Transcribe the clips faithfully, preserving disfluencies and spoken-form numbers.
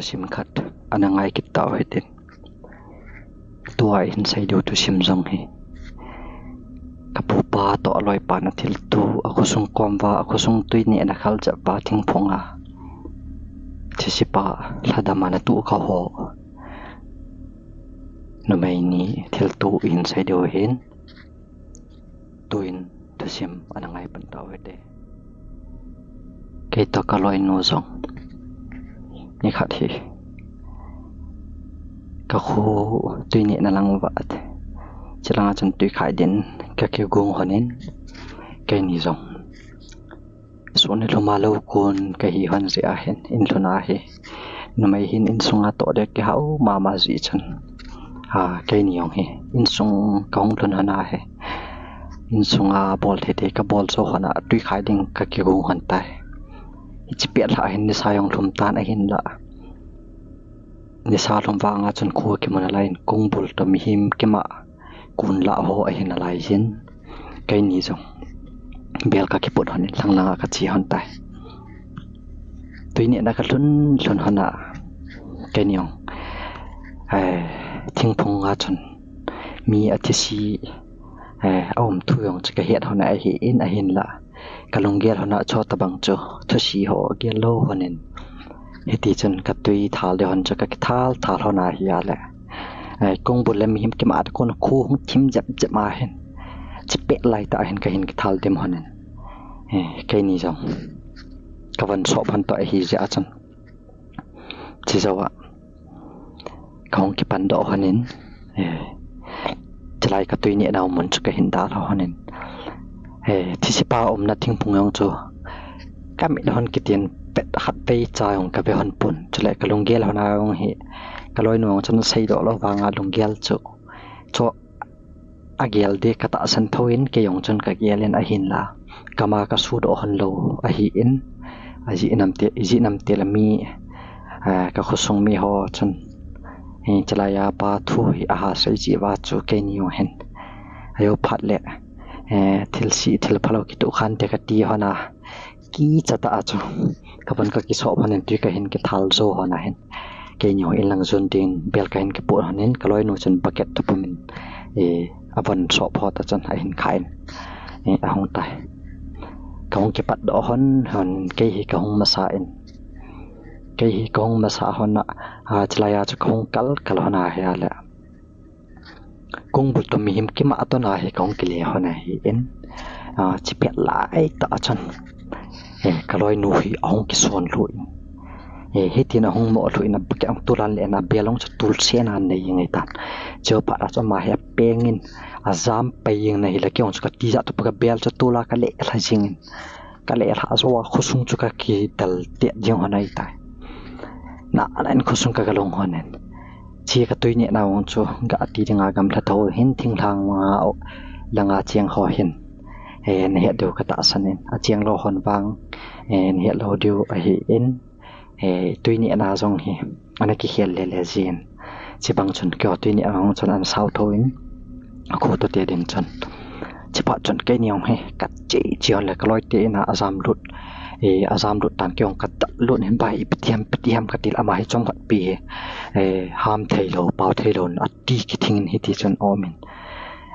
Thusim khat ana ngai kit tau hitin. Tua hin sei diu thusim jong hi, ka pupa toh aloipa na thilto, akhosung kom uva, akhosung tui neh na khal jep uva thingphung a thisipa lhadam a na tuh kha ho numei ni thilto hin sei diu hin. Tuin thusim ana ngai pan tau hite. Kei toh ka loinu jong nikhat hi ka kho tui neh na lang uva, chilanga chun tui khai din ka kigong lhonin, keini jong sun ni lhum a lou kon ka hi lhon jeh a hin, in lhun a hi numei hin insunga toh ding kihau mama jeh chun, a, keini jong hi insung ka hung lhun lhon a hi, insunga bol thei thei ka bol jo lhon a, tui khai ding ka kigong lhon tai. Hiche pet lhah hin nisa jong lhum tan ahinlah, nisa lhum vanga chun kho kimu nalai in, kongbul toh mihem kimah kon lah ho ahi nalai jin, keini jong bel ka kiput lhonin lhang langa ka che lhon tai. Tui neh na ka lhun lhun lhon a, keini jong, eh, thingphung a chun mi athise, eh, aum thu jong chu ka het lhon ahin, ahinlah ka lunggel lhon a chutobang chu thusi ho gel lou lhonin, hiti chun ka tui thal ding lhon chu ka kithal thal lhon ahi a le, eh, kongbul le mihem kimah a kon kho hung thim jep jep a hin, hiche pet lai tah a hin ka hin kithal dim lhonin, eh, keini jong ka von sop lhon toh ahi jeh a chun, hiche jou a ka hung kipan doh lhonin, eh, chulai ka tui neh nau mun chu ka hin dalha lhonin, eh, thisipa umna thingphung jong chu ka mit lhon kit in pet khat vei cha jong ka ve lhon pon, chule ka lunggel lhon a jong hi ka loinu jong chun asei doh lou vanga lunggel chu, chu agel ding ka tahsan thou in, kei jong chun ka gel in, ahinlah kama ka sudoh lhon lou ahin, ajeh nam ti, ijeh nam ti le mi, eh, ka khosung mi ho chun, eh, chulai a pa thu hi aha sei jeh uva chu keini jong hin ajou phat le, eh, thilse thil phalou kitoh khan te ka ti lhon a, kicha tah a chu ka von ka kisop lhonin tui ka hin kithal jo lhon a hin, keini jong in lang jon din bel ka hin kiput lhonin ka loinu chun bucket toh pum in, eh, avon sop ho tah chun ahin kha in, eh, ahung tai. Ka hung kipat doh lhon lhon, kei hi ka hung masa in, kei hi ka hung masa lhon a, a, chulai a chu ka hung kal kal lhon ahi a le, kongbul toh mihem kimah a toh na hi ka hung kile lhon ahin, a, hiche pet lai tah a chun, eh, ka loinu hi ahung kison lhu in, eh, hitin ahung mo lhu in, a, ka hung tulan le na bel jong chu tul sena nei ngai tan. Hiche phat a chu ama hi apeng in ajam pai in ahile, kei jong chu ka tijat toh ka bel chu tula ka lelha jing in, ka lelha jou a khosung chu ka kidal tet jing lhon ahitai. Na, na in khosung ka ga lhung lhonin, hiche ka tui neh nau chu ga ti dinga gamla thou hin, thinglhang langa cheng ho hin, eh, na het diu ka tahsan in, acheng lou lhon vang, eh, na het lou diu ahin, eh, tui neh na jong hi ana kikhel lele jin. Hiche bang chun keiho tui neh na jong chun ana sao thou in, akho toh te ding chun, hiche phat chun keini jong hi ka che che lhon le ka loi te in a ajam lut, eh, ajam lut tan, kei jong ka dal lut in, bai, ipi ti ham, ipi ti ham ka ti le, ama hi chomkhat pi hi, eh, ham thei lou, pao thei lou in ati kithing in hiti chun aum in,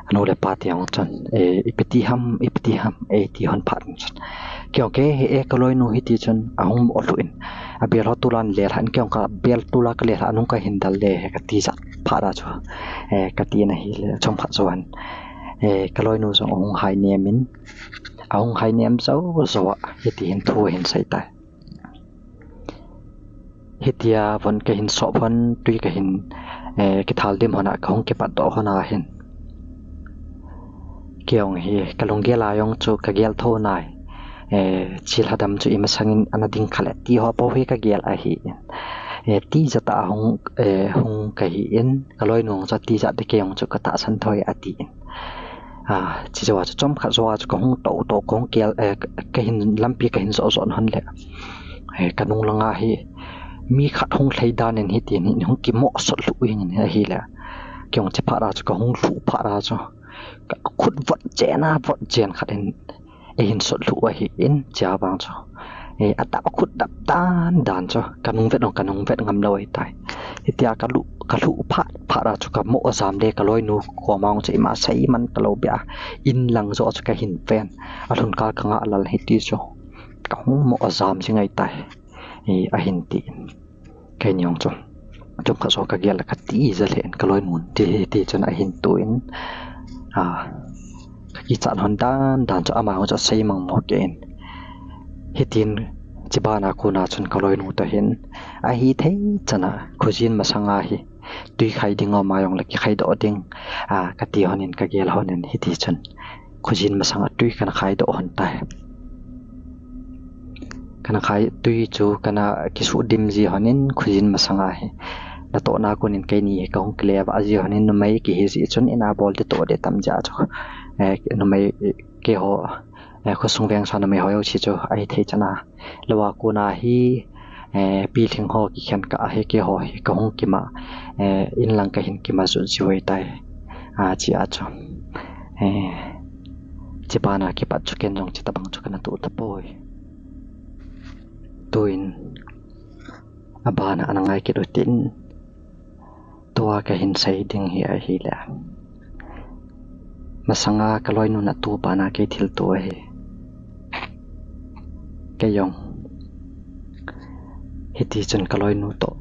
anu le pa te jong chun, eh, ipi ti ham, ipi ti ham, eh, ti lhon phat chun, kei jong kei hi, eh, ka loinu hiti chun ahung mo lhu in, abel ho tulan lelha in, kei jong ka bel tula ka lelha, anung ka hin dal le he ka tijat phat a chu, eh, ka ti in ahile, chomkhat jou in, eh, ka loinu jong ahung hai nem in, ahung hai nem jou jou a, hiti hin thu ahin sei tai. Hitia von ka hin sop lhon, tui ka hin, eh, kithal dim lhon a, ka hung kipat doh lhon a hin, kei jong hi ka lunggel a jong chu ka gel thou nai. Eh, hiche lhadam chu imasang in ana ding kha le ti ho bou hi ka gel ahin, eh, tijat a hung, eh, hung ka hin, ka loinu jong chu atijat ding, kei jong chu ka tahsan thou e atin. A, hiche jou a chu chomkhat jou a chu ka hung tou tou, ka hung gel, eh, ka hin lampi ka hin jo jo lhon le, eh, ka nung langa hi mi khat hung lhai dan in hitin hin hung kimo sot lhu in ahile, kei jong hiche phat a chu ka hung lhu phat a chu ka khut vot chen a, vot chen khat in eihin sot lhu ahin, hiche vang chu, Eh, adap khut dap dan dan chu, kanung vet ong, kanung vet ngam lou ahitai. Hitia kalu, kalu phat phat a chu kamo jam le kaloinu koma ong chu ima seiman kalou bia. In lang jo chu kahin ven. Alhun kal kanga lal hiti chu. Kahung mo jam jing ahitai. Eh, ahin ti. Keini ong chu. Chomkhat jo kagel le kati jal hen kaloinun ti, ti chun ahin tun. Ah, kakichat hon dan dan chu ama ong chu seimang mo kei in. Hitin chibana kona chun kaloinu toh hin. Ahithei chana khujin masanga hi. Tui khai ding o ma jong le kikhai doh ding. Ah, kati hon in kagel hon in hiti chun. Khujin masanga tui kana khai doh hon tai. Kana khai tui chu kana kisuh dim ji hon in khujin masanga hi. Natohna kon in keini hi kahung kile va ji hon in numei kihi ji chun ina bol ti toh de tam ja chu. Eh, numei keiho, eh, khosung veng sa numei ho jouse chu ahithei chana. Lou a kona hi, eh, pilhing ho kikhen kah ahi keiho hi kahung kima, eh, in lang kahin kima jun ji hoi tai. Ah, chi a chu. Eh, chibana kipat chu ken jong chitabang chu kana tu tapoi. Tuin, abana ana ngai kit utin. Tua kahin sei ding hi ahile. Masanga kaloinun atu bana kei thil tu ahi. Kei jong. Hiti chun kaloinu toh.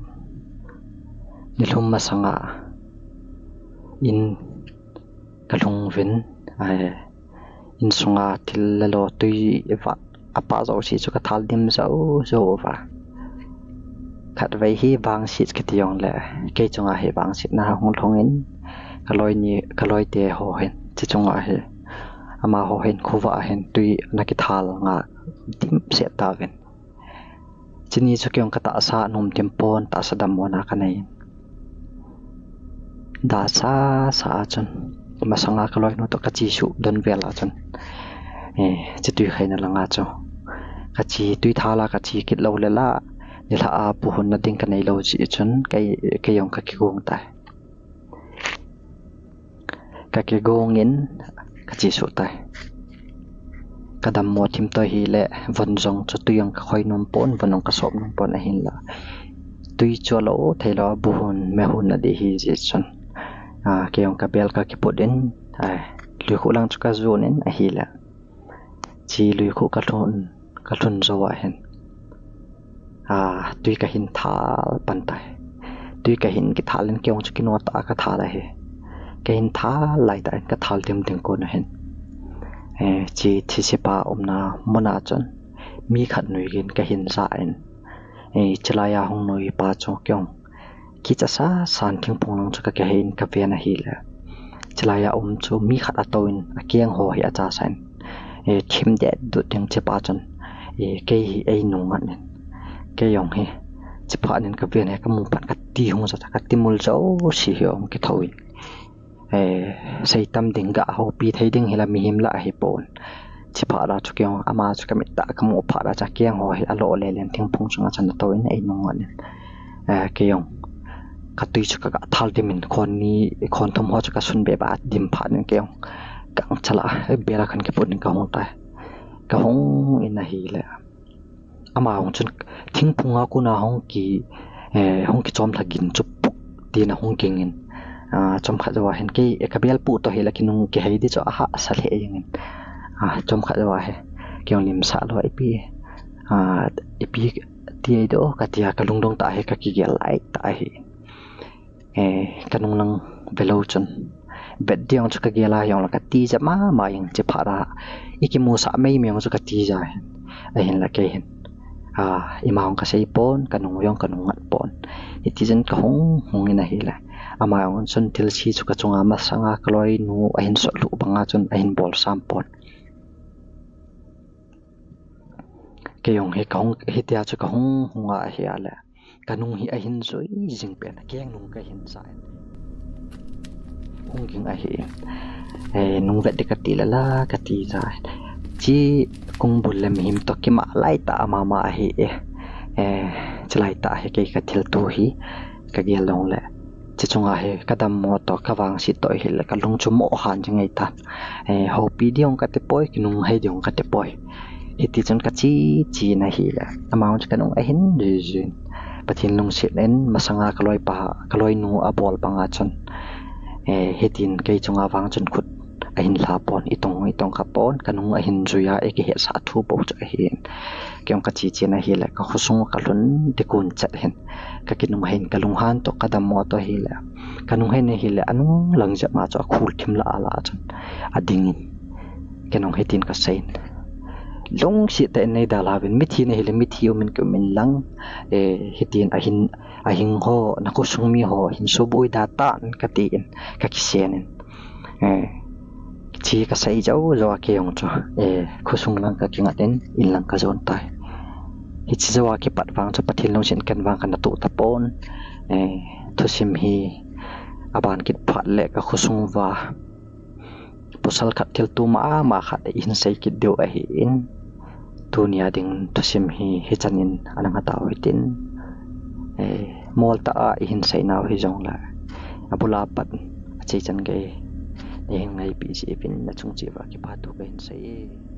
Nilhum masanga in kalhung vin, eh, insunga thil le lo tui va apa jouse chu kathal dim jou jou va. Khatvei hi vangset kiti jong le, kei chunga hi vangsetna hung lhung in, kaloini, kaloite ho hin, chi chunga hi, amaho hin, khovah hin, tui ana kithal nga dim set tauvin. Chini chu kei jong katahsa nom dim pon, tahsa dammona kanei. Dahsa sa a chun, masanga kaloinu toh kachesuh don vel a chun. Eh, chi tui khaina langa chu. Kache tui thal a kache kit lou le la, nilhah a bu hunna ding kanei lou jeh chun, kei, kei jong kakigong tai. Kakigong in kachesuh tai. Kadammo thim toh hile, von jong chu tui jong kakhoi nom pon, von jong kasop nom pon ahinla. Tui chu alou thei lou, bu hun, me hun na di hi jeh chun. Ah, kei jong kabel kakiput in, ah, luikhuh lang chu kajon in ahile. Chi luikhuh kalhun, kalhun jou a hin. Ah, tui kahin thal pan tai. Tui kahin kithal in kei jong chu kino tah a kathal ahi. Kahin thal lai tah in kathal dim ding kon ahin. Eh, chi thisipa umna muna chun. Mi khat nui gin kahin ja in. Eh, chilai a hung nui pa chu kei jong. Kicha sa san thingphung lang chu kakihei in kaven ahile. Chilai a um chu mi khat atou in akeng ho hi acha sa in. Eh, thim det dut ding chi pa chun. Eh, kei hi einung ngat in. Kei jong hi. Chi phat in kaven hi kamu pan kati hung ja ta kati mul jouse hi jong kithou in. Eh, seitam ding ga houpi thei ding hi la mihem la ahi pon. Chi phat a chu kei jong ama chu kamit tah a kamu phat a chu akeng ho hi alo le len thingphung chunga chun atou in einung ngat in. Eh, kei jong. Katui chu kaga thal dim in khon ni, khon thum ho chu kasun be ba dim phat in kei jong. Kang chala, eh, bela khan kiput in kahung tai. Kahung in ahile. Ama jong chun thingphung a kona hung ki, eh, hung kichom lha gin chu puk tin ahung ging in. Ah, chomkhat jou a hin kei, eh, kabel pu toh hile kinung kihei di chu ahahsa lheh jeng in. Ah, chomkhat jou a hi. Kei jong lim sah lou ipi. Ah, ipi ti ei do katia kalungdong tah hi kakigel lai tah hi. Eh, kanung lang velou chun. Vet ding chu kagel a jong la katija mama jeng chi phat a. Ikimusah mei mei jong chu katija hin. Ahinla kei hin. Ah, ima jong kasei pon, kanung jong kanung ngat pon. Hiti chun kahung hung in ahile. Ama jong chun thilse chu kachunga masanga kaloinu ahin sot lhuh banga chun ahin bol sam pon. Kei jong hi kahung, hitia chu kahung hung a ahile. Kanung hi ahin jui jing pen, keng nung kahin ja in. Hung ging ahi. Eh, nung vet di kati le la, kati ja in. Chi kung bul le mihem toh kima lai tah mama ahi e. Eh, chilai tah hi kei kathil tu hi. Kagel dong le. Chi chunga hi kadammo toh, kavangset toh hile, kalung chu mo han jing ahitan. Eh, houpi di jong kati poi, kinung hei di jong kati poi. Hiti chun kache che in ahile, amahon chu kanung ahin jui jui in. Pathen lungset in masanga kaloipa, kaloinu abol banga chun, eh, hitin kei chunga vang chun khut ahin lha pon, itong itong kha pon, kanung ahin jui a, eikihetsah thu bou chu ahin. Kei jong kache che in ahile, kakhosung kalhun ding kon chet hin, kakinung ahin, kalunghan toh kadammo toh ahile, kanung ahin ahile, anung lang jep ma chu akhul thim lah a lah a chun ading in. Kei jong hitin kasei in, lungset tah in neidalha uvin, mithi nahile mithi umin kium in lang, eh, hitin ahin, ahing ho, nakhosung miho hin suboi da tan katin, kakisen in. Eh, hiche kasei jou jou a kei jong chu, eh, khosung lang kakingat in, in lang kajon tai. Hiche jou a kipat vang chu Pathen lungset in ken vang kana toh tapon. Eh, thusim hi aban kit phat le kakhosung uva pasal khat thilto mama khat eihin sei kit diu ahin. Tunia ding thusim hi hichan in ana ngah tau hitin. Eh, moltah a eihin seinau hijongle, abul a pat achai chan gei neihin ngaipi jeh uvin nachung cheh uva kipathu kahin sei e.